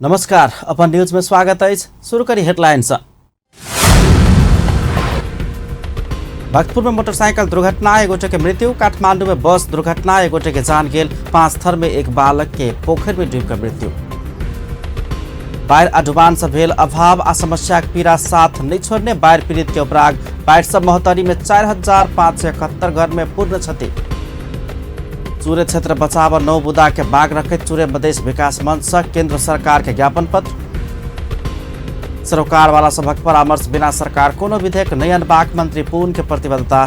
नमस्कार, अपन न्यूज में स्वागत अछि। शुरू करी हेडलाइन से। भक्तपुर में मोटरसाइकिल दुर्घटना, एक गोटे के मृत्यु। काठमांडू में बस दुर्घटना, एक गोटे के जान गेल। 5 थर में एक बालक के पोखर में डूबि के मृत्यु। बाढ़ि आ डुबान से भेल अभाव आ समस्या के पीड़ा साथ नहीं छोड़ने बाढ़ि पीड़ित के उपराग। बाढ़ि से महोत्तरी में 4571 घर में पूर्ण क्षति। चूरे क्षेत्र बचाव 9 बुदा के बाग रखैत चूरे मधेश विकास मंच से केंद्र सरकार के ज्ञापन पत्र। सरोकार वाला सभक परामर्श बिना सरकार कोनो विधेयक नहीं अनबाक मंत्री पुन के प्रतिबद्धता।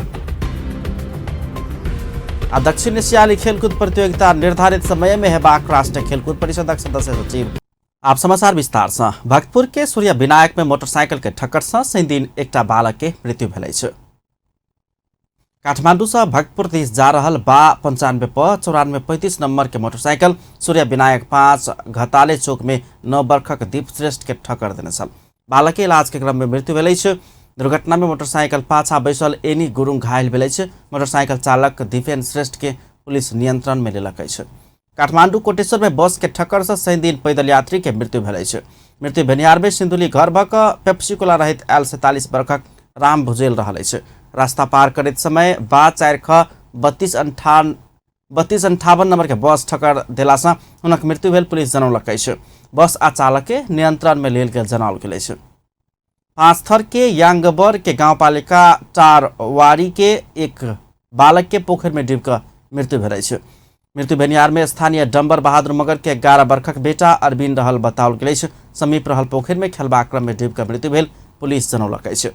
आ दक्षिण एशियाली खेलकूद प्रतियोगिता निर्धारित समय में हेबाक राष्ट्रीय खेलकूद परिषदक सदस्य सचिव। आप समाचार विस्तार से। भक्तपुर के सूर्य विनायक में मोटरसाइकिल के ठक्कर से शनि दिन एकटा बालक के मृत्यु भेल अछि। काठमांडू से भक्तपुर दिस जा रहल बा 95 प 9435 नंबर के मोटरसाइकिल सूर्य विनायक 5 घताले चौक में 9 वर्षक दीप श्रेष्ठ के ठक्कर देने छल। बालक के इलाज के क्रम में मृत्यु भेल अछि। दुर्घटना में मोटरसाइकिल पाछा बैसल एनी गुरुङ घायल भेल अछि। मोटरसाइकिल चालक दीपेन श्रेष्ठ के पुलिस नियंत्रण में लेलक अछि। काठमांडू कोटेश्वर में बस के ठक्कर से शनि दिन पैदल यात्री के मृत्यु भेल अछि। मृत्यु भेनिहार में सिंधुली घर भऽ कऽ पेप्सी कोला रहित आयल 47 वर्षक राम भुजेल रहल अछि। रास्ता पार करैत समय बा 4 ख 3258 नंबर के बस ठक्कर देलासँ हुनक मृत्यु भेल पुलिस जनौलक अछि। बस आ चालक के नियंत्रण में लेल गेल जनाओल गेल अछि। पाँचथर के यांगबर के गाउँपालिका टारवारी के एक बालक के पोखर में डूबि कऽ मृत्यु भेल अछि। मृत्यु भेनिहार में स्थानीय डम्बर बहादुर मगर के 11 वर्षक बेटा अरविंद रहल बताओल गेल अछि। समीप रहल पोखर में खेलबाक क्रम में डूबि कऽ मृत्यु भेल पुलिस जनौलक अछि।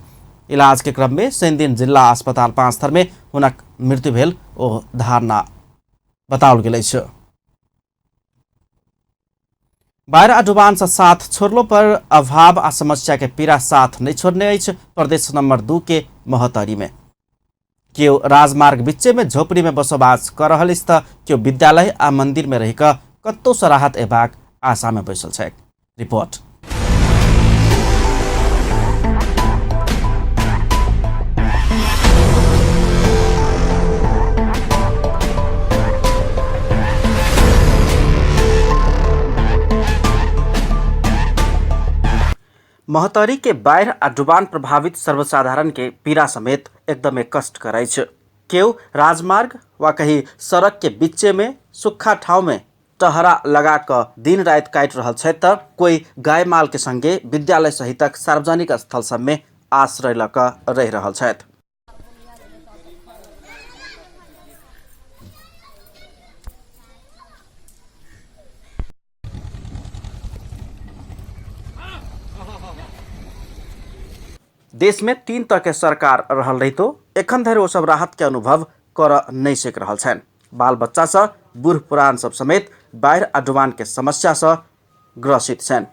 इलाज के क्रम में शनि दिन जिला अस्पताल पाँचथर में हुनक मृत्यु भेल ओ धारणा बताओल गेल अछि। बाढ़ि आ डुबान से साथ छोड़लो पर अभाव आ समस्या के पीड़ा साथ नहीं छोड़ने अछि। प्रदेश नंबर 2 के महोत्तरी में केओ राजमार्ग बीचे में झोपड़ी में बसोबास कर रहल अछि त केओ विद्यालय आ मंदिर में रहि कऽ कतौ से राहत एबाक आशा में बैसल छथि। रिपोर्ट। महोत्तरी के बाढ़ि आ डुबान प्रभावित सर्वसाधारण के पीड़ा समेत एकदमै कष्ट करै छै। केओ राजमार्ग वा कहीं सड़क के बीचे में सुखा ठाउँ में टहरा लगा कऽ दिन राति काटि रहल छथि त कोई गाय माल के संगे विद्यालय सहितक सार्वजनिक स्थल सब में आश्रय लऽ कऽ रहि रहल छथि। देश में 3 तरह के सरकार रहल रहितो एखन धरि ओ सब राहत के अनुभव कर नहीं सक रहल छनि। बाल बच्चा से बूढ़ पुरान सब समेत बाढ़ि आ डुबान के समस्या से ग्रसित छनि।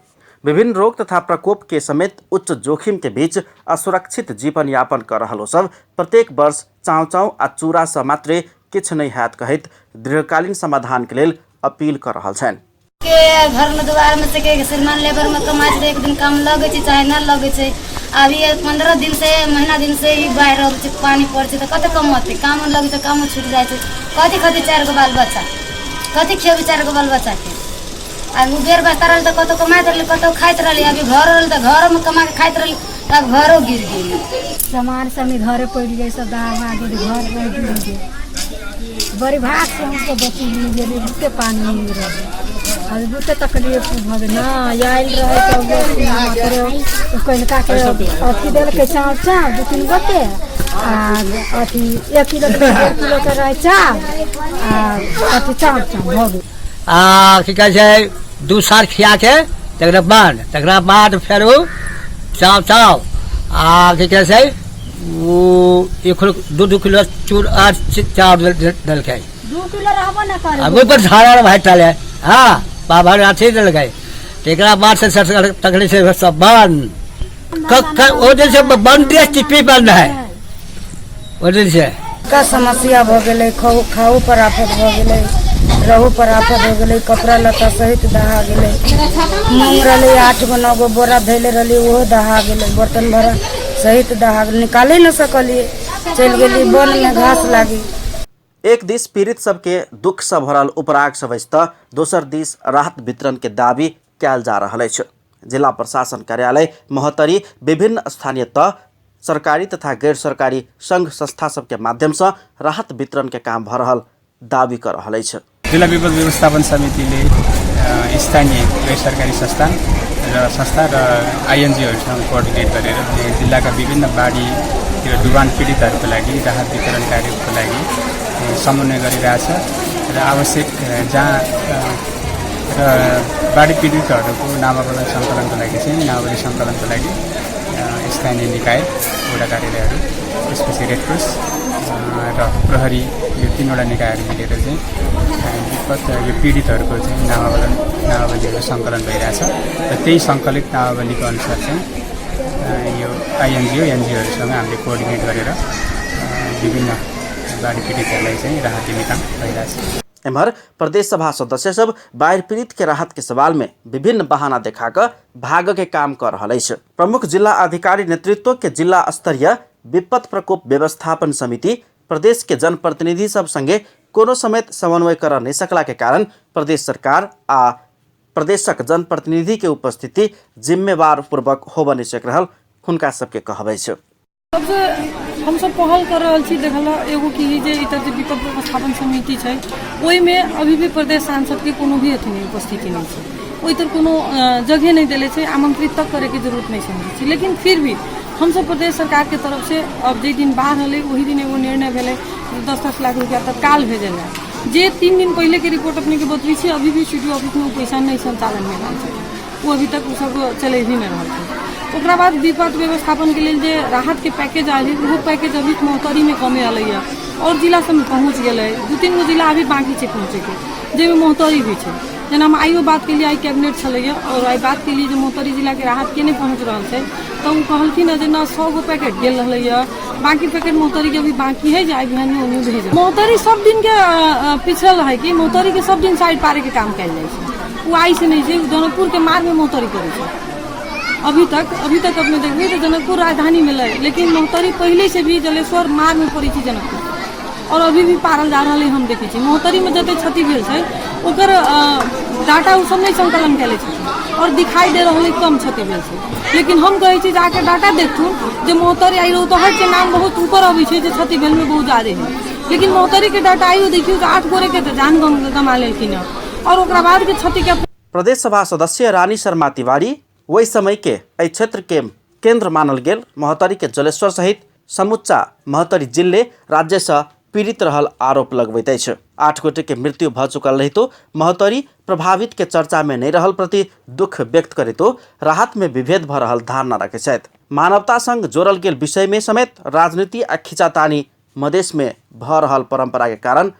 विभिन्न रोग तथा प्रकोप के समेत उच्च जोखिम के बीच असुरक्षित जीवन यापन कर रहल ओ सब प्रत्येक वर्ष चाउ चाउ आ चूड़ा से मात्रे किछु नहीं हैत कहैत दीर्घकालीन समाधान के लेल अपील कर रहल छनि। के घर में दुआर में से के श्रीमान लेबर में कमाइ छै, एक दिन काम लगै छै चाहे न लगै छै। अभी 15 दिन से महीना दिन से ई बाढ़ि अबै छै, पानी पड़ै छै तऽ कते कमतै, काम लगै छै कामो छूटि जाइ छै। कथी खतै 4 गो बाल बच्चा, कथी खियेबै 4 गो बाल बच्चा के? आ ओ बेर बस्ता रहल तऽ कतौ कमाइत रहलै, कतौ खाइत रहलै। अभी घर रहल तऽ घरोमे कमा के खाइत रहलै, तऽ आब घरो गिर गेल। सामान सब घरे पड़ि गेल, सब दहा उहा गेल, घर रहि गेल। बड़ी भाग से हमसब बचि गेली, बहुते पानी रहे, अभी बहुते तकलीफ भऽ गेल। नहि आयल रहै तऽ कनिका के अथी देलकै चाउर, चाउर 2-3 गोटे आ अथी 1 किलो 1.5 किलो के रहै चाउर आ अथी चाउर चाउर भऽ गेल। आ की कहै छै 2 साल खिया के तकरा बाद, तकरा बाद फेरो चाव चाव आ की कहै छै ओ 1 2 किलो चूर आ चाउर देलकै। 2 किलो रहबो न करे। आ ओहि पर झाड़ा भाई टाले हाँ बाबा अथी देलकै। तकरा बाद से तकरे से सब बंद ओ जे छै बंद टीपी बंद है ओ जे छै। का समस्या भऽ गेलै, खाओ पर आफत भऽ गेलै, रहू पर आफत हो गेलै, कपड़ा लत्ता सहित दहा गेलै। मूँग रहलै 8 गो 9 गो बोरा धैले रहली, ओहो दहा गेलै। बर्तन भरा सहित दहा गेलै, निकाले न सकलियै, चलि गेली वन में घास लागी। एक दिस पीड़ित सबके दुख से भरल उपराग सब अछि तऽ दोसर दिस राहत वितरण के दावी कयल जा रहल अछि। जिला प्रशासन कार्यालय महोत्तरी विभिन्न स्थानीय तह, सरकारी तथा गैर सरकारी संघ संस्था सबके माध्यम से राहत वितरण के काम भ रहल दावी कर रहल अछि। जिल्ला विपद व्यवस्थापन समितिले स्थानीय गैर सरकारी संस्थान र संस्था र आइएनजिओहरूसँग कोअर्डिनेट गरेर जिल्लाका विभिन्न बाढी र डुबान पीडितहरूको लागि राहत वितरण कार्यको लागि समन्वय गरिरहेछ र आवश्यक जहाँ र बाढी पीडितहरूको नामावली सङ्कलनको लागि चाहिँ नामावली सङ्कलनको लागि स्थानीय निकाय, वडा कार्यालयहरू, त्यसपछि रेडक्रस र प्रहरी, यो तीनवटा निकायहरू मिलेर चाहिँ विपद यो पीडितहरूको चाहिँ नामावलीहरू सङ्कलन भइरहेछ र त्यही सङ्कलित नामावलीको अनुसार चाहिँ यो आइएनजिओ एनजिओहरूसँग हामीले कोअर्डिनेट गरेर विभिन्न बाढी पीडितहरूलाई चाहिँ राहत दिने काम भइरहेछ। एम्हर प्रदेश सभा सदस्य सब बाढ़ि पीड़ित के राहत के सवाल में विभिन्न बहाना देखा कऽ भाग के काम कर रहल अछि। प्रमुख जिला अधिकारी नेतृत्व के जिला स्तरीय विपद प्रकोप व्यवस्थापन समिति प्रदेश के जनप्रतिनिधि सब संगे कोनो समेत समन्वय कर नहीं सकला के कारण प्रदेश सरकार आ प्रदेशक जनप्रतिनिधि के उपस्थिति जिम्मेवार पूर्वक होबऽ नहीं सक रहल हुनका सबके कहब अछि। सबसे हमसब पहल कर रहल छी। देखल एगो की जे इधर जे विपद व्यवस्थापन समिति छै ओहिमे अभी भी प्रदेश सांसद के कोनो भी अथी नहीं, उपस्थिति नहीं छै। ओहि तर कोनो जगह नहीं देले छै, आमंत्रित तक करे के जरूरत नहीं समझै छी। लेकिन फिर भी हमसब प्रदेश सरकार के तरफ से अब जे दिन बाढ़ हलै वही दिन एगो निर्णय भेलै 10-10 लाख रुपया तत्काल भेजल जाए। जे 3 दिन पहले के रिपोर्ट अपने के बतबै छी, अभी भी सी डी ओ ऑफिस में वो पैसा नहीं संचालन में आयल छै, वो अभी तक ओ सब चले भी नहीं रहल छै। ओकरा बाद विपद व्यवस्थापन के लेल जे राहत के पैकेज आयल है वो पैकेज अभी महोत्तरी में कमे अलैया और जिला सब में पहुँच गेलै। 2-3 गो जिला अभी बाकी छै पहुँचे के, जाहिमे महोत्तरी भी छै। जेना हम आइयो बात केलियै, आइ कैबिनेट छलैया और आइ बात केलियै जे महोत्तरी जिला के राहत के नहि पहुँच रहल छै, तऽ ओ कहलखिन हँ जे न 100 गो पैकेट गेल रहलैया, बाकी पैकेट महोत्तरी के अभी बाकी है जे आइ बिहान में ओन्हियो भेजब। महोत्तरी सब दिन के पिछड़ल है कि महोत्तरी के सब दिन साइड पारे के काम कयल जाइ छै, ओ आइ से नहि छै। जनकपुर के मार में महोत्तरी करै छै अभी तक अपने देखबै तऽ जनकपुर राजधानी में लै, लेकिन महोत्तरी पहले से भी जलेश्वर मार में पड़ै छै जनकपुर और अभी भी पारल जा रहल है। हम देखै छी महोत्तरी में जते क्षति भेल छै ओकर डाटा ओ सब नहि संकलन कयले छथिन और दिखाई दे रहल है कम क्षति भेल छै। लेकिन हम कहै छी जाके डाटा देखथुन जे महोत्तरी आइ रौतहट के नाम बहुत ऊपर अबै छै जे क्षति भेल में बहुत ज्यादे है, लेकिन महोत्तरी के डाटा आइयो देखियौ तऽ 8 गोरे के तऽ जान गमा लेलखिन हँ और ओकरा बाद के क्षति के। प्रदेश सभा सदस्य रानी शर्मा तिवारी ओहि समय के एहि क्षेत्र के केंद्र मानल गेल महोत्तरी के जलेश्वर सहित समुच्चा महोत्तरी जिले राज्य से पीड़ित रहल आरोप लगबैत अछि। 8 गोटे के मृत्यु भ चुकल रहितो महोत्तरी प्रभावित के चर्चा में नहीं रहल प्रति दुख व्यक्त करितो राहत में विभेद भ रहल धारणा रखै छथि। मानवता संग जोड़ल गेल विषय में समेत राजनीति आ खिंचातानी मधेश में भ रहल परंपरा के कारण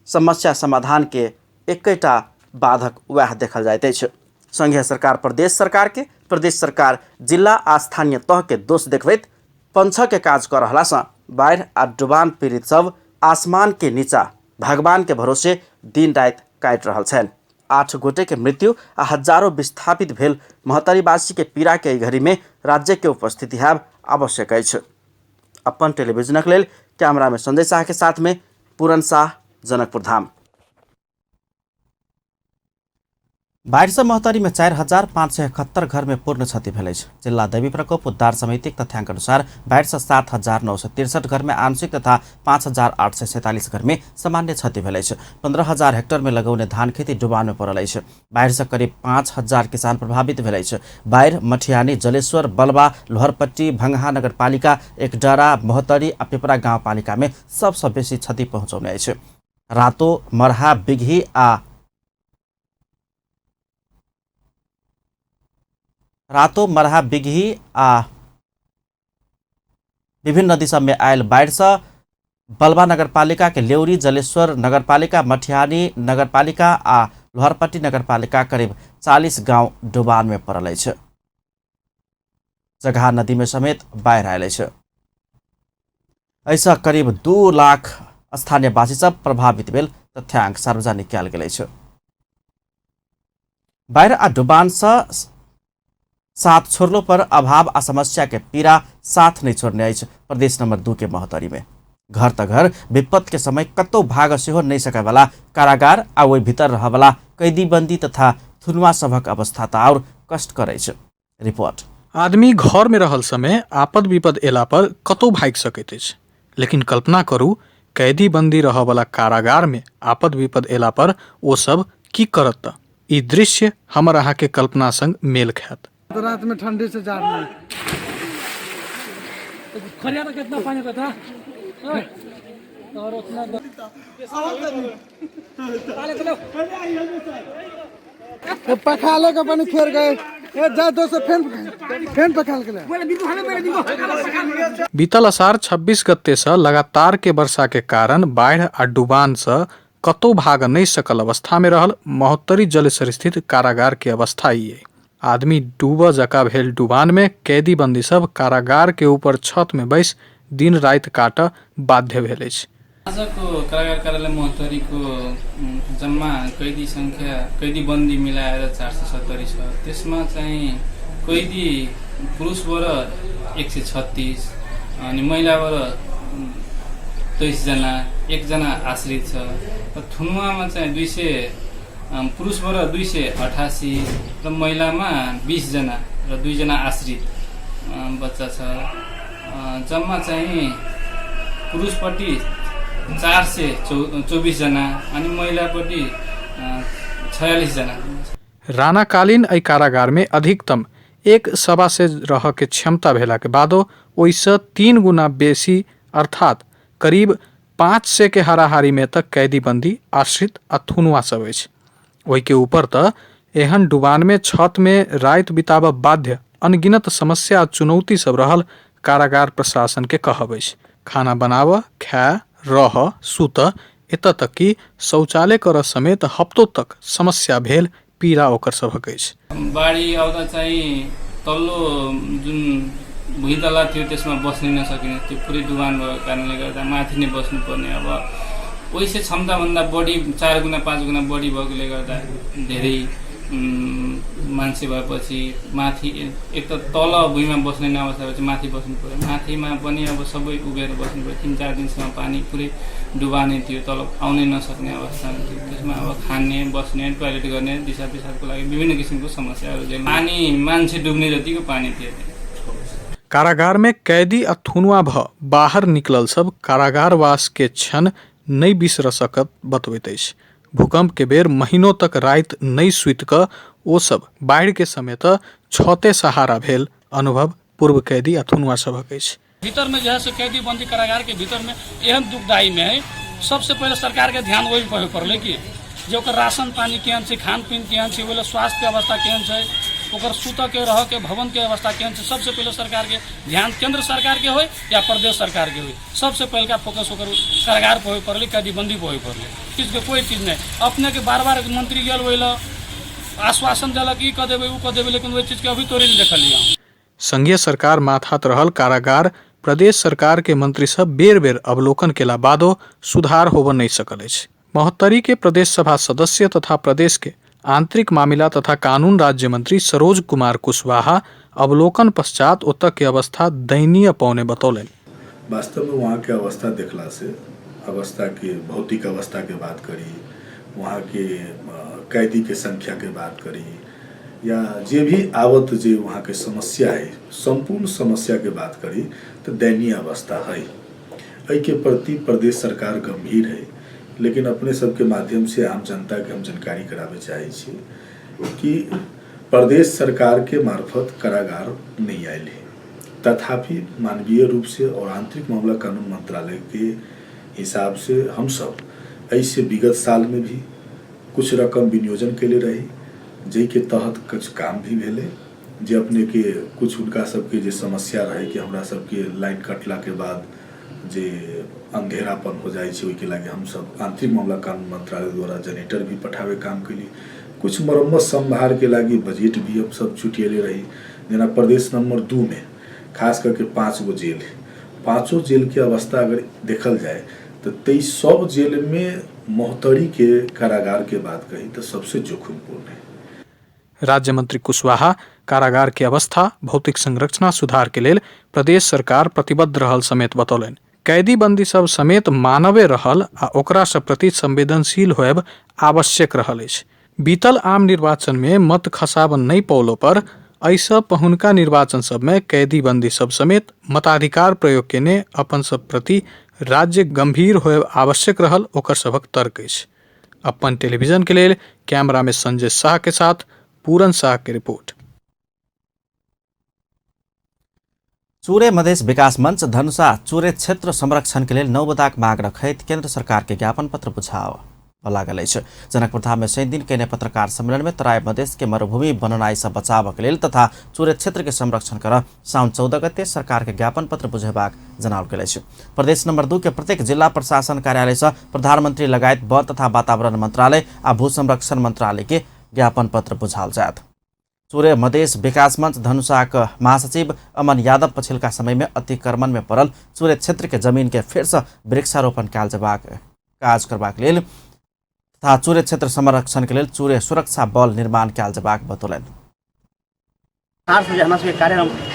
समस्या समाधान के एकेटा बाधक वएह देखल जाइत अछि। संघीय सरकार प्रदेश सरकार के, प्रदेश सरकार जिला आ स्थानीय तह के दोष देखबैत पंछ के काज कर रहला सँ बाढ़ि आ डुबान पीड़ित सब आसमान के नीचा भगवान के भरोसे दिन राति काटि रहल छनि। 8 गोटे के मृत्यु आ हजारों विस्थापित भेल महोत्तरीवासी के पीड़ा के एहि घड़ी में राज्य के उपस्थिति हैब आवश्यक अछि। अपन टेलीविजनक लेल कैमरा में संजय शाह के साथ में पूरन शाह, जनकपुर धाम। बाढ़िसँ महोत्तरीमे 4571 घरमे पूर्ण क्षति भेल अछि। जिल्ला दैवी प्रकोप उद्धार समितिक तथ्याङ्क अनुसार बाढ़िसँ 7963 घरमे आंशिक तथा 5847 घरमे सामान्य क्षति भेल अछि। 15,000 हेक्टरमे लगौने धान खेती डुबानमे पड़ल अछि। बाढ़िसँ करिब 5,000 किसान प्रभावित भेल अछि। बाढ़ि मठियानी, जलेश्वर, बलबा, लोहरपट्टी, भंगहा नगरपालिका, एकडरा, महोत्तरी आ पिपरा गाउँपालिकामे सबसँ बेसी क्षति पहुँचौने अछि। रातो, मरहा, बिगही आ रातो, मरहा, बिगही आ विभिन्न नदी सब में आयल बाढ़िसँ बलबा नगरपालिका के लेउरी, जलेश्वर नगरपालिका, मठियानी नगरपालिका आ लोहरपट्टी नगरपालिका करीब 40 गांव डुबान में पड़ल अछि। जगहा नदी में समेत बाढ़ि आयल अछि। एहिसँ करीब 2 लाख स्थानीयवासी सब प्रभावित भेल तथ्यांक सार्वजनिक कयल गेल अछि। बाढ़ि आ डुबानसँ साथ छोड़लो पर अभाव आ समस्या के पीड़ा साथ नहीं छोड़ने अछि। प्रदेश नंबर 2 के महोत्तरी में घर त घर विपत्त के समय कतौ भाग सेहो नहीं सके वाला कारागार आ ओहि भीतर रहवाला कैदीबंदी तथा थुनुवा सभक अवस्था त आओर कष्टकर अछि। रिपोर्ट। आदमी घर में रहल समय आपद विपद एला पर कतौ भागि सकैत अछि, लेकिन कल्पना करू कैदी बंदी रहऽ वाला कारागार में आपद विपद एला पर ओ सब की करत। त ई दृश्य हमर अहाँ के कल्पना संग मेल खायत। रात में ठंडी से जाड़ नहीं। खरिया में कितना पानी होता और उतना पखाले के पानी फेर गए ए जा दोस्त, फैन फैन पखाल के ले। बीतल असार 26 गते से लगातार के वर्षा के कारण बाढ़ि आ डुबान से कतौ भाग नहि सकल अवस्था में रहल महोत्तरी जलेसर स्थित कारागार के अवस्था ई अइ। आदमी डूबऽ जकाँ भेल डुबान में कैदी बंदी सब कारागार के ऊपर छत में बैस दिन राति काटऽ बाध्य भेल अछि। आजको कारागार कार्यालय महोत्तरीको जम्मा कैदी सङ्ख्या कैदी बन्दी मिलाएर 470 छ। त्यसमा चाहिँ कैदी पुरुषबाट 136 अनि महिलाबाट 23 जना, एकजना आश्रित छ। र थुनुवामा चाहिँ 200, पुरुषबाट 288 र महिलामा 20 जना र 2 जना आश्रित बच्चा छ। जम्मा चाहिँ पुरुषपट्टि 424 जना अनि महिलापट्टि 46 जना। राणाकालीन एहि कारागार में अधिकतम 125 रहऽ के क्षमता भेला के बादो ओहिसँ 3 गुना बेसी अर्थात करीब 500 के हाराहारी में तक कैदी बंदी आश्रित आ थुनुआ सब अछि। ओहि के ऊपर तऽ एहन डुबान में छत में राति बिताबऽ बाध्य अनगिनत समस्या आ चुनौती सब रहल कारागार प्रशासन के कहब अछि। खाना बनाबऽ, खाय, रहऽ, सुतऽ, एतऽ तक कि शौचालय करऽ समेत हफ्तो तक समस्या भेल पीड़ा ओकर सभक अछि। बाढी आउँदा चाहिँ तल्लो जुन भुइँतला थियो त्यसमा बस्नै नसकिने, त्यो पुरै डुबान भएको कारणले गर्दा माथि नै बस्नुपर्ने। अब ओइसे क्षमताभन्दा बढी 4 गुणा 5 गुणा बढी भएकोले गर्दा धेरै मान्छे भएपछि माथि एक त तल भुइँमा बस्ने अवस्था भएपछि माथि बस्नु पऱ्यो। माथिमा पनि अब सबै उभिएर बस्नु पऱ्यो। 3-4 दिनसम्म पानी पुरै डुबाने थियो, तल आउनै नसक्ने अवस्था थियो। त्यसमा अब खाने, बस्ने, टोयलेट गर्ने, दिसा पिसाबको लागि विभिन्न किसिमको समस्याहरू थियो। पानी मान्छे डुब्ने जतिको पानी थियो। कारागार में कैदी आ थुनुआ भ बाहर निकलल सब कारागारवास के क्षण नहि बिसर सकत बतबैत अछि। भूकंप के बेर महीनों तक राति नहि सुति कऽ ओ सब बाढ़ि के समय तऽ छते सहारा भेल अनुभव पूर्व कैदी आ थुनुआ सभक अछि। भीतर में जो है से कैदी बंदी कारागार के भीतर में एहन दुखदायी में है। सबसे पहले सरकार के ध्यान वही पर पड़लै कि जे ओकर राशन पानी केहन छै, खान पीन केहन छै, ओहि स्वास्थ्य के अवस्था केहन छै, ओकर सुतऽ के रहऽ के भवन के अवस्था केहन छै। सबसे पहले सरकार के ध्यान केंद्र सरकार के होय या प्रदेश सरकार के होय, सबसे पहिलका फोकस ओकर कारागार पर होय पड़लै, कैदी बंदी पर होय पड़लै। चीजके कोई चीज नहि। अपने के बार बार मंत्री गेल ओहि लए, आश्वासन देलक ई कऽ देबै, ओ कऽ देबै, लेकिन ओहि चीजके अभी तोरे नहि देखलियै हम। संघीय सरकार माथात रहल कारागार प्रदेश सरकार के मंत्री सब बेर बेर अवलोकन केला बादो सुधार होबऽ नहि सकल अछि। महोत्तरी के प्रदेश सभा सदस्य तथा प्रदेश के आंतरिक मामिला तथा कानून राज्य मंत्री सरोज कुमार कुशवाहा अवलोकन पश्चात ओतऽ के अवस्था दयनीय पौने बतौलनि। वास्तव में वहाँ के अवस्था देखला से, अवस्था के भौतिक अवस्था के बात करी, वहाँ के कैदी के संख्या के बात करी या जे भी आवत जे वहाँ के समस्या है, संपूर्ण समस्या के बात करी तो दयनीय अवस्था है। एहि के प्रति प्रदेश सरकार गंभीर है, लेकिन अपने सबके माध्यम से आम जनता के हम जानकारी करावे चाहे छी कि प्रदेश सरकार के मार्फत कारागार नहीं आयल है। तथापि मानवीय रूप से और आंतरिक मामला कानून मंत्रालय के हिसाब से हम सब ऐसे विगत साल में भी कुछ रकम विनियोजन के लिए रही, जाहि के तहत कुछ काम भी भेलै, जे अपने के कुछ हुनका सबके जे समस्या रहे कि हमरा सबके लाइन कटला के बाद जे अंधेरापन हो जाइ छै, ओहिके लागि हमसब आंतरिक मामला कानून मंत्रालय द्वारा जनरेटर भी पठावे काम केली। कुछ मरम्मत संभार के लागि बजट भी हम सब जुटेले रही। जेना प्रदेश नंबर 2 में खास करके 5 गो जेल है, 5 जेल के अवस्था अगर देखल जाए तो 23 सब जेल में महोत्तरी के कारागार के बात कही तो सबसे जोखिमपूर्ण है। राज्य मंत्री कुशवाहा कारागार के अवस्था भौतिक संरचना सुधार के लेल प्रदेश सरकार प्रतिबद्ध रहल समेत बतौलनि। कैदी बंदी सब समेत मानवे रहल आ ओकरा सब प्रति संवेदनशील होयब आवश्यक रहल अछि। बीतल आम निर्वाचन में मत खसाब नहीं पौलो पर ऐसा पहुनका निर्वाचन सब में कैदी बंदी सब समेत मताधिकार प्रयोग केने अपन सब प्रति राज्य गंभीर होयब आवश्यक रहल ओकर सभक तर्क अछि। अपन टेलीविजन के लेल कैमरा में संजय शाह के साथ पूरन शाह के रिपोर्ट। चुरे मधेस विकास मंच धनुषा चुरे क्षेत्र संरक्षण के लेल 9 बुँदाक माग रखैत केन्द्र सरकार के ज्ञापन पत्र बुझाव लागल अछि। जनकपुरधाम में शनि दिन केने पत्रकार सम्मेलन में तराई मधेस के मरुभूमि बननाई से बचाव के लेल तथा चुरे क्षेत्र के संरक्षण कर साउन 14 गते सरकार के ज्ञापन पत्र बुझेबाक जनाओल गेल अछि। प्रदेश नंबर 2 के प्रत्येक जिला प्रशासन कार्यालय से प्रधानमंत्री लगायत वन तथा वातावरण मंत्रालय आ भू संरक्षण मंत्रालय के ज्ञापन पत्र बुझाओल जायत। चुरे मधेस विकास मंच धनुषाक महासचिव अमन यादव पछिल्का समय में अतिक्रमण में पड़ल चुरे क्षेत्र के जमीन के फेर से वृक्षारोपण कयल जेबाक काज करबाक लेल तथा चुरे क्षेत्र संरक्षण के लेल चुरे सुरक्षा बल निर्माण कयल जेबाक बतौलनि। हमरा सबके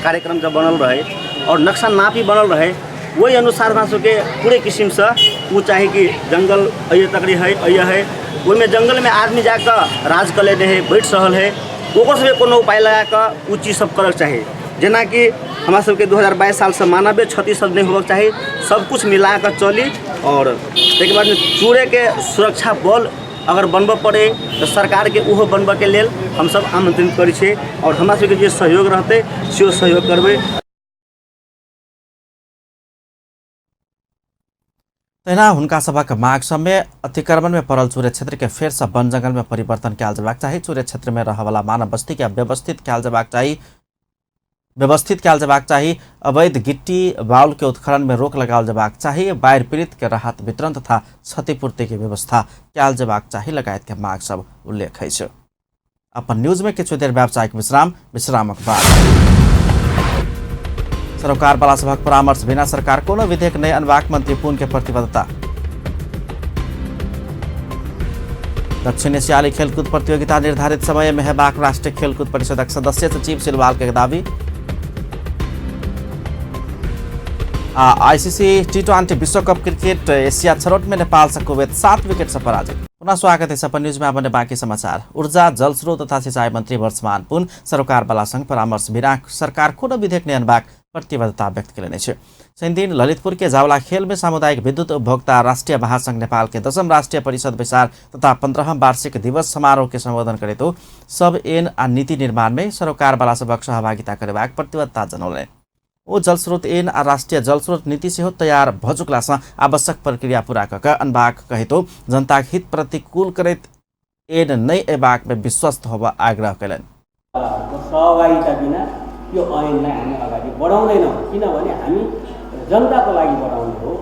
कार्यक्रम जब बनल रहे और नक्शा नापी बनल रहे वही अनुसार हमरा सबके पूरे किसिमसँ ओ चाही कि जंगल अय तकरी है अय है ओहिमे जंगलमे आदमी जाकऽ राज कऽ लेने है बैठ रहल है ओकर सबके कोनो उपाय लगाकऽ ओ चीज सब करऽके चाही। जेनाकि हमरा सबके 2022 सालसँ मानवीय क्षति सब नहि होबऽके चाही, सब कुछ मिलाकऽ चली। और ताहिके बादमे चूड़ेके सुरक्षा बल अगर बनबऽ पड़े तऽ सरकारके ओहो बनबऽके लेल हमसब आमंत्रित करै छियै और हमरा सबके जे सहयोग रहतै सेहो सहयोग करबै। तहिना हुनका सभक माग सबमे अतिक्रमण में पड़ल चुरे क्षेत्र के फेर से वन जंगल में परिवर्तन कयल जेबाक चाही। चुरे क्षेत्र में रहऽवला मानव बस्ती के व्यवस्थित कयल जेबाक चाही। अवैध गिट्टी बाउल के उत्खनन में रोक लगाओल जेबाक चाही। बाढ़ि पीड़ित के राहत वितरण तथा क्षतिपूर्ति के व्यवस्था कयल जेबाक चाही लगायत के माग सब उल्लेख अछि। अपन न्यूज में किछु देर व्यावसायिक विश्राम, विश्रामक बाद सरोकार वाला सभक परामर्श बिना सरकार कोनो विधेयक नहि अनबाक मंत्री पुन के प्रतिबद्धता। दक्षिण एशियाली खेलकूद प्रतियोगिता निर्धारित समय में हेबाक राष्ट्रीय खेलकूद परिषदक सदस्य सचिव सिलवाल के दावी। आ आईसीसी T20 विश्व कप क्रिकेट एशिया छनौट में नेपाल से कुवैत 7 विकेट से पराजित। पुनः स्वागत है अपन न्यूज में। अब बाकी समाचार। ऊर्जा जल स्रोत तथा सिंचाई मंत्री वर्षमान पुन सरोकार वाला संग परामर्श बिना सरकार कोनो विधेयक नहि अनबाक प्रतिबद्धता व्यक्त कयलनि अछि। शनिदिन ललितपुर के जावला खेल में सामुदायिक विद्युत उपभोक्ता राष्ट्रीय महासंघ नेपाल के 10म राष्ट्रीय परिषद बैसार तथा 15म वार्षिक दिवस समारोह के सम्बोधन करैत सब ऐन आ नीति निर्माण में सरोकार वाला सभक सहभागिता करबाक प्रतिबद्धता जनौलनि। ओ जलस्रोत ऐन आ राष्ट्रिय जलस्रोत नीति सेहो तैयार भऽ चुकलासँ आवश्यक प्रक्रिया पूरा कऽ कऽ अनबाक कहितो जनताक हित प्रतिकूल करैत ऐन नहि अयबाक में विश्वस्त होबऽ आग्रह कयलनि। सहभागिता बिना यो ऐनलाई हामी अगाडि बढाउँदैनौँ, किनभने हामी जनताको लागि बढाउने हो,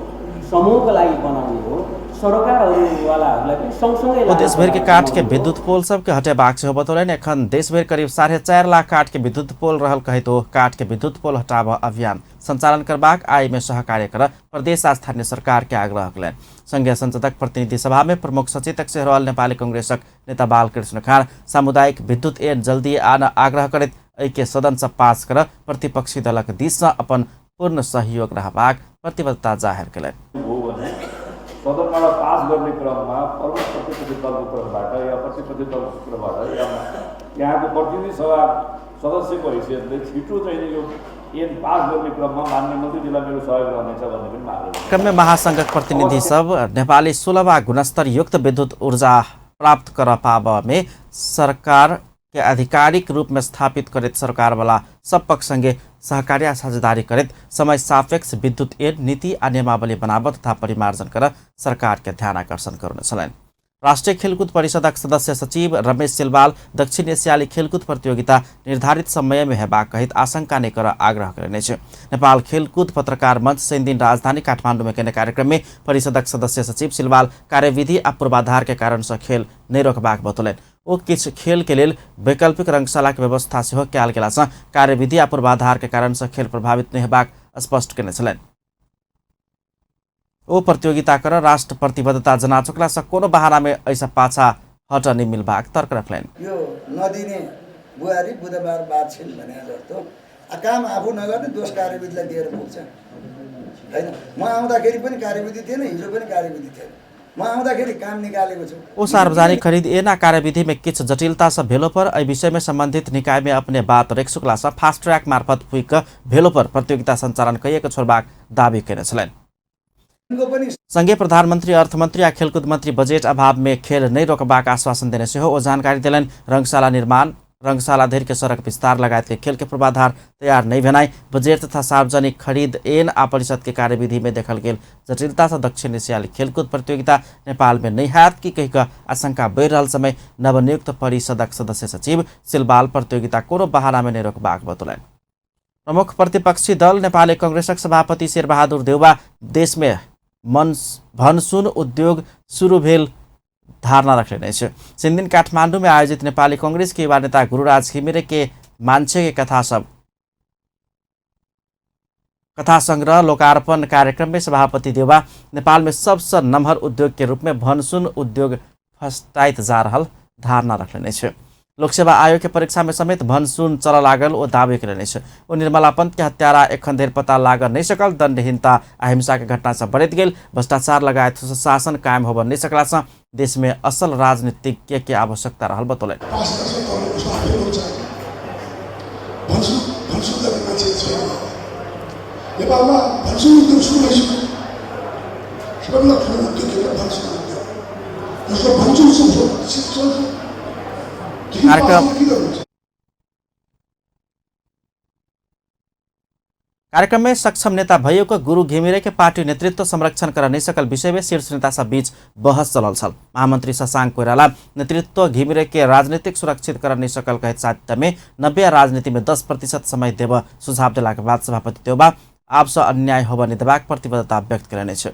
समूहको लागि बनाउने हो, सरकारवालाहरूलाई पनि सँगसँगै। ओ देशभरि के काठ के विद्युत पोल सबके हटेबाक सेहो बतौलनि। एखन देशभरि करीब 4.5 लाख काठ के विद्युत पोल रहल कहितो काठ के विद्युत पोल हटाब अभियान संचालन करबाक आ में सहकार्य कर प्रदेश आ स्थानीय सरकार के आग्रह कयलनि। संघीय संसदक प्रतिनिधि सभा में प्रमुख सचेतक से रहल नेपाली कांग्रेसक नेता बालकृष्ण खान सामुदायिक विद्युत ऐन जल्दी आन आग्रह करैत एहि के सदन से पास कर प्रतिपक्षी दलक दिस से अपन पूर्ण सहयोग रहबाक प्रतिबद्धता जाहेर कयलनि। सदनबाट पास गर्ने क्रममा प्रमुख प्रतिपक्षी दलको तर्फबाट या प्रतिपक्षी दलको तर्फबाट या यहाँको प्रतिनिधि सभा सदस्यको हैसियतले छिटो चाहिँ यो ऐन पास गर्ने क्रममा माननीय मन्त्रीजीलाई मेरो सहयोग रहनेछ भन्ने पनि माग। क्रममे महासंघक प्रतिनिधि सब नेपाली सुलभ आ गुणस्तर युक्त विद्युत ऊर्जा प्राप्त कर पाबमे सरकार के आधिकारिक रूप में स्थापित करैत सरकार वाला सब पक्ष संगे सहकार्य साझेदारी करैत समय सापेक्ष विद्युत ऐन नीति आ नियमावली बनाब तथा परिमार्जन कर सरकार के ध्यान आकर्षण करने छलनि। राष्ट्रिय खेलकुद परिषदक सदस्य सचिव रमेश सिलवाल दक्षिण एशियाली खेलकुद प्रतियोगिता निर्धारित समय में हेबाक कहैत आशंका नहि कर आग्रह कयलनि अछि। नेपाल खेलकुद पत्रकार मंच शनिदिन राजधानी काठमाडौँ में केने कार्यक्रम में परिषदक सदस्य सचिव सिलवाल कार्यविधि आ पूर्वाधार के कारण से खेल नहि रोकबाक बतौलनि। ओ किछु खेल के लेल वैकल्पिक रंगशाला के व्यवस्था सेहो कयल गेलासँ कार्यविधि आ पूर्वाधार के कारण से खेल प्रभावित नहि हेबाक स्पष्ट कयने छलनि। ओ प्रतियोगिता कर राष्ट्र प्रतिबद्धता जना चुकला से कोनो बहाना में ऐसा पाछा हट नहीं मिलबाक तर्क रखलनि। यो नदिने बुहारी बुधबार बाँच्छिन् भने जस्तो काम आफू नगर्ने दोष कार्यविधिलाई दिएर पुग्छ हैन। म आउँदाखेरि पनि कार्यविधि थिएन, हिजो पनि कार्यविधि थिएन। म आउँदाखेरि काम निकालेको छु। ओ सार्वजनिक खरिद ऐन कार्यविधि में किछु जटिलता सब भेलो पर एहि विषय में संबंधित निकाय में अपने बात रखि चुकला सँ फास्ट ट्रैक मार्फत पुगि भेलो पर प्रतियोगिता संचालन कइएके छोड़बाक दावी केने छलनि। संघीय प्रधानमन्त्री, अर्थमन्त्री आ खेलकुद मन्त्री बजेट अभाव में खेल नहि रोकबाक आश्वासन देने सेहो ओ जानकारी देलनि। रंगशाला निर्माण, रंगशाला धरि के सड़क विस्तार लगायत के खेल के पूर्वाधार तैयार नहि भेनाइ, बजेट तथा सार्वजनिक खरीद ऐन आ परिषद के कार्यविधि में देखल गेल जटिलता सँ दक्षिण एशियाली खेलकूद प्रतियोगिता नेपाल में नहि हैत कि कहि कऽ आशंका बढ़ि रहल समय नवनियुक्त परिषदक सदस्य सचिव सिलबाल प्रतियोगिता कोनो बहाना में नहि रोकबाक बतौलनि। प्रमुख प्रतिपक्षी दल नेपाली कांग्रेसक सभापति शेरबहादुर देउवा देश में भनसुन उद्योग शुरू भेल धारणा रखने अछि। शनिदिन काठमांडू में आयोजित नेपाली कांग्रेस के युवा नेता गुरुराज घिमिरे के मान्छे के कथा संग्रह लोकार्पण कार्यक्रम में सभापति देउवा नेपाल में सबसे नमहर उद्योग के रूप में भनसुन उद्योग फस्टाइत जा रहल धारणा रखने अछि। लोकसेवा आयोग के परीक्षा में समेत भनसुन चल लागल ओ दावी केलनि अछि। ओ निर्मला पंत के हत्यारा एखन धरि पता लागल नहि सकल, दंडहीनता आ हिंसा के घटना सब बढ़ैत गेल, भ्रष्टाचार लगायत शासन कायम होबय नहि सकला सँ देश में असल राजनीतिज्ञ के आवश्यकता रहल बतौलनि। कार्यक्रम में सक्षम नेता भइएको गुरु घिमिरे के पार्टी नेतृत्व संरक्षण कर नहीं सकल विषय में शीर्ष नेता सब बीच बहस चलल छल। महामंत्री शशांक कोइराला नेतृत्व घिमिरे के राजनीतिक सुरक्षित कर नहीं सकल कहैत साहित्य में 90 राजनीति में 10% समय देब सुझाव देलाक बाद सभापति देउवा आब सँ अन्याय होबय नहि देबाक प्रतिबद्धता व्यक्त कयलनि अछि।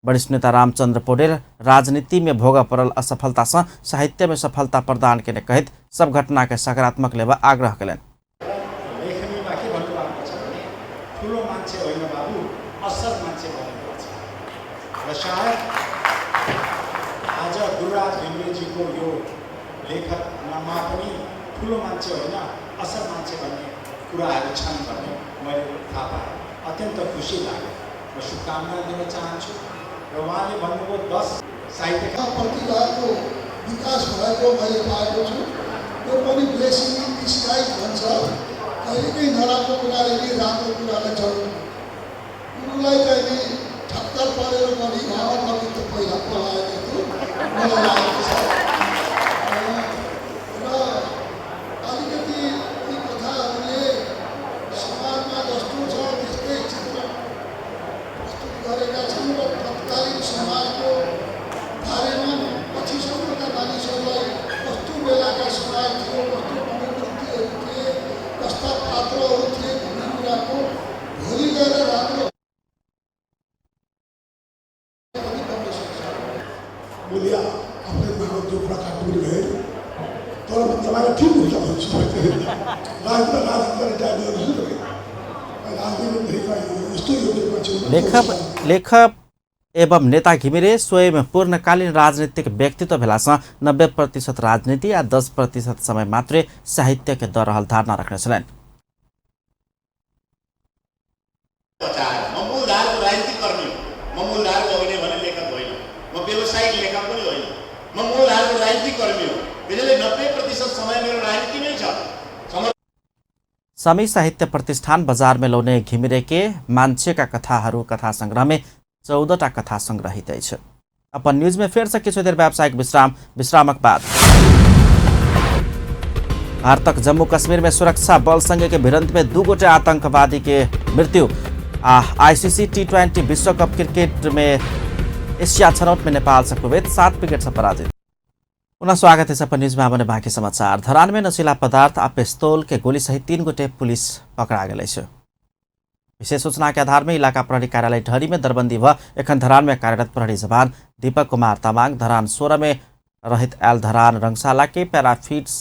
वरिष्ठ नेता रामचंद्र पौडेल राजनीति में भोग पड़ल असफलता सँ साहित्य में सफलता प्रदान केने कहैत सब घटना के सकारात्मक लेबऽ आग्रह कयलनि। लेखनीमा के भन्नुभएको छ भने ठुलो मान्छे होइन बाबु, असल मान्छे बन्नुपर्छ। र सायद आज गुरुराज घिमिरेजीको यो लेखनमा पनि ठुलो मान्छे होइन असल मान्छे भन्ने कुराहरू छन् भन्ने मैले थाहा पाएँ। अत्यन्त खुसी लाग्यो र शुभकामना दिन चाहन्छु। र उहाँले भन्नुभयो 10 साहित्यकार प्रतिभाको विकास भएको मैले पाएको छु। यो पनि ब्लेसिङ इन डिस्गाइज भन्छ। कहिलेकाहीँ नराम्रो कुराले नि राम्रो कुरालाई जन्माउँछ। गुरुलाई कहिले ठक्कर परेर पनि उहाँ कवित्व पहिला पलायो जस्तो मलाई लागेको छ। र अलिकति ती कथाहरूले समाजमा जस्तो छ त्यस्तै चित्र प्रस्तुत गरेका छन् र तत्कालीन समाजको बारेमा पछिसम्मका मानिसहरूलाई कस्तो बेलाका समाज थियो, कस्तो मनोवृत्तिहरू थिए, कस्ता पात्रहरू थिए भन्ने कुराको भोलि गएर राम्रो पनि बन्न सक्छ। मैले आफ्नै मामा दुःख काट्नु गएँ, तर तपाईँलाई ठिक हुन्छ भन्छु। राजनीतिमा रिटायर गर्छु तपाईँ। लेखक एवं नेता घिमिरे स्वयं पूर्णकालीन राजनीतिक व्यक्तित्व भेलासँ 90% राजनीति आ 10% समय मात्रै साहित्य के दऽ रहल धारणा रखने छलनि। म मूलधारको राजनीतिक कर्मी हो, म मूलधारको होइन भने लेखक होइन, म व्यावसायिक लेखक पनि होइन, म मूलधारको राजनीतिक कर्मी हो। त्यसैले 90% समय मेरो राजनीतिमै छ। समी साहित्य प्रतिष्ठान बजार में लौने घिमिरे के मान्छे का कथाहरू कथा संग्रह में 14टा कथा संग्रहित अछि। अपन न्यूज में फेर से किछु देर व्यावसायिक विश्राम, विश्रामक बाद भारतक जम्मू कश्मीर में सुरक्षा बल संग के भिड़ंत में 2 गोटे आतंकवादी के मृत्यु आ आईसीसी T20 विश्व कप क्रिकेट में एशिया छनौट में नेपाल से कुवैत 7 विकेट से पराजित। पुनः स्वागत है अपन न्यूज में। आबने बाकी समाचार। धरान में नशीला पदार्थ आ पिस्तौल के गोली सहित 3 गोटे पुलिस पकड़ा गेल अछि। विशेष सूचना के आधार में इलाका प्रहरी कार्यालय ढरी में दरबंदी भ एखन धरान में कार्यरत प्रहरी जवान दीपक कुमार तामाङ धरान 16 में रहित आयल धरान रंगशाला के पैराफिट्स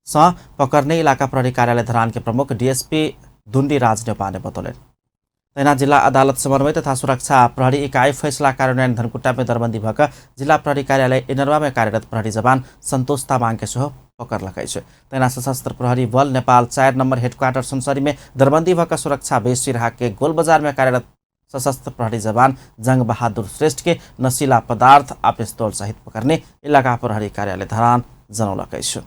सँ पकड़ने इलाका प्रहरी कार्यालय धरान के प्रमुख डीएसपी दुंडी राज नेपाल ने बतौलनि। तहिना जिल्ला अदालत समन्वय तथा सुरक्षा प्रहरी इकाई फैसला कार्यान्वयन धनकुटा में दरबंदी भऽ जिला प्रहरी कार्यालय इनरवा में कार्यरत प्रहरी जवान संतोष तामाङ के सेहो पकड़लक अछि। तहिना सशस्त्र प्रहरी बल नेपाल 4 नम्बर हेडक्वार्टर सुनसरी में दरबंदी भऽ सुरक्षा बेस सिरहा के गोल बजार में कार्यरत सशस्त्र प्रहरी जवान जंग बहादुर श्रेष्ठ के नशीला पदार्थ आ पिस्तौल सहित पकड़ने इलाका प्रहरी कार्यालय धरान जनौलक अछि।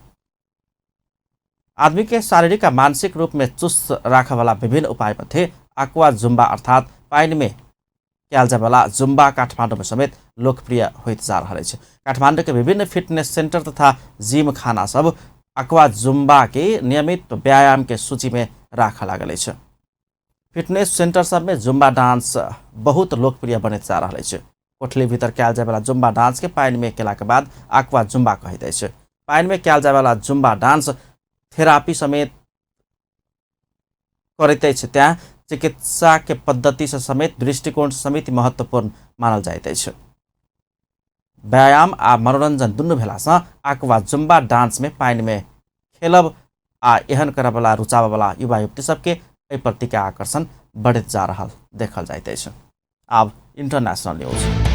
आदमी के शारीरिक आ मानसिक रूप में चुस्त राखऽवाला विभिन्न उपाय मध्ये aqua Zumba अर्थात पानि में कयल जायवला जुम्बा काठमाडौँ में समेत लोकप्रिय होइत जा रहल अछि। काठमाडौँ के विभिन्न फिटनेस सेंटर तथा जिम खाना सब aqua Zumba के नियमित व्यायाम के सूची में राखऽ लागल अछि। फिटनेस सेंटर सब में जुम्बा डांस बहुत लोकप्रिय बनैत जा रहल अछि। कोठली भीतर कयल जायवला जुम्बा डांस के पानि में केला के बाद aqua Zumba कहैत अछि। पानि में कयल जायवला जुम्बा डांस थेरापी समेत करैत अछि, तें चिकित्सा के पद्धति से समेत दृष्टिकोण समेत महत्वपूर्ण मानल जाइत अछि। व्यायाम आ मनोरंजन दुनू भेलासँ aqua Zumba dance में पानि में खेलब आ एहन करऽवला रुचाबऽवला युवा युवती सबके एहि प्रति के आकर्षण बढ़ैत जा रहल देखल जाइत अछि। आब इंटरनेशनल न्यूज।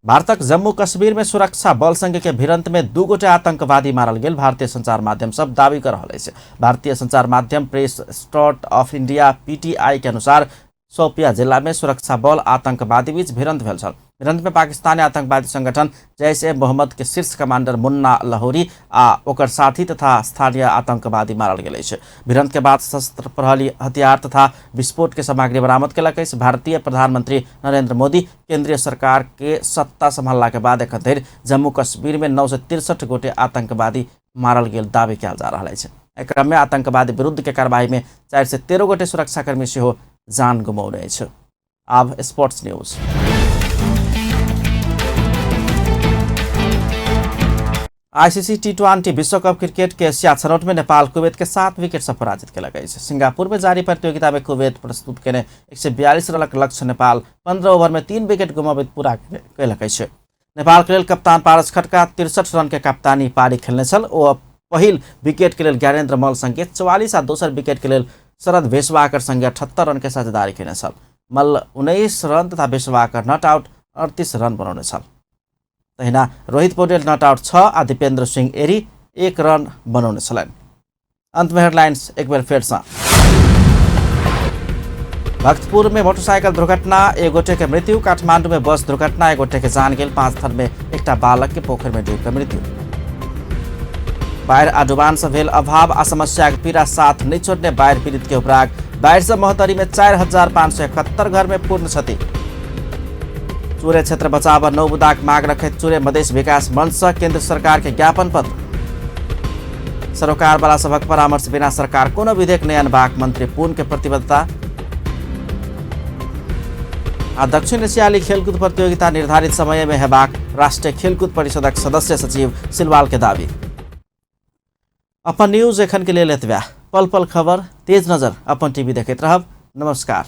भारतक जम्मू कश्मीर में सुरक्षा बल संघ के भिड़ंत में 2 गोटे आतंकवादी मारल गेल भारतीय संचार माध्यम सब दावी कर रहल अछि। भारतीय संचार माध्यम press strut of India PTI के अनुसार शोपिया जिला में सुरक्षा बल आतंकवादी बीच भिड़ंत भेल छल। भिड़ंत में पाकिस्तानी आतंकवादी संगठन जैश ए मोहम्मद के शीर्ष कमांडर मुन्ना लाहौरी आ ओकर साथी तथा स्थानीय आतंकवादी मारल गेल अछि। भिड़ंत के बाद सशस्त्र प्रहरी हथियार तथा विस्फोट के सामग्री बरामद केलक अछि। भारतीय प्रधानमंत्री नरेंद्र मोदी केंद्रीय सरकार के सत्ता संभालला के बाद एखन धरि जम्मू कश्मीर में 963 गोटे आतंकवादी मारल गेल दावी कयल जा रहल अछि। एहि क्रम में आतंकवादी विरुद्ध के कार्रवाई में 413 गोटे सुरक्षाकर्मी सेहो जान गुमौने अछि। आब स्पोर्ट्स न्यूज। आईसीसी T20 विश्वकप क्रिकेट के एशिया छनौट में नेपाल कुवैत के 7 विकेट से पराजित केलक अछि। सिंगापुर में जारी प्रतियोगिता में कुवैत प्रस्तुत केने 142 रनक लक्ष्य नेपाल 15 ओवर में 3 विकेट गुमाबैत पूरा केलक अछि। नेपाल के लेल कप्तान पारस खड्का 63 रन के कप्तानी पारी खेलने छल। ओ पहिल विकेट के लेल ज्ञानेन्द्र मल्ल संगे 44 आ दोसर विकेट के लेल शरद भेषवाकर संगे 78 रन के साझेदारी केने छल। मल्ल 19 रन तथा भेषवाकर not out 38 run बनौने छल। तहिना रोहित पौडेल not out 6 आ दीपेन्द्र सिंह एरी 1 रन बनौने छलनि। अंत में हेडलाइंस एक बेर फेर सँ। भक्तपुर में मोटरसाइकिल दुर्घटना, एक गोटे के मृत्यु। काठमांडू में बस दुर्घटना, एक गोटे के जान गेल। 5 थर में एकटा बालक के पोखरि में डूबि कऽ मृत्यु। बाढ़ि आ डुबान से भेल अभाव आ समस्या के पीड़ा साथ नहीं छोड़ने बाढ़ि पीड़ित के उपराग। बाढ़ि से महोत्तरी में 4571 घर में पूर्ण क्षति। चूरे क्षेत्र बचाव 9 बुदाक माग रखैत चूरे मधेश विकास मंच से केंद्र सरकार के ज्ञापन पत्र। सरोकारवाला सभक परामर्श बिना सरकार कोनो विधेयक नहि अनबाक मंत्री पुन के प्रतिबद्धता। आ दक्षिण एशियाली खेलकूद प्रतियोगिता निर्धारित समय में हेबाक राष्ट्रीय खेलकूद परिषदक सदस्य सचिव सिलवाल के दावी। अपन न्यूज एखन के लेल एतबे। पल पल खबर, तेज नजर, अपन टीवी देखैत रहब। नमस्कार।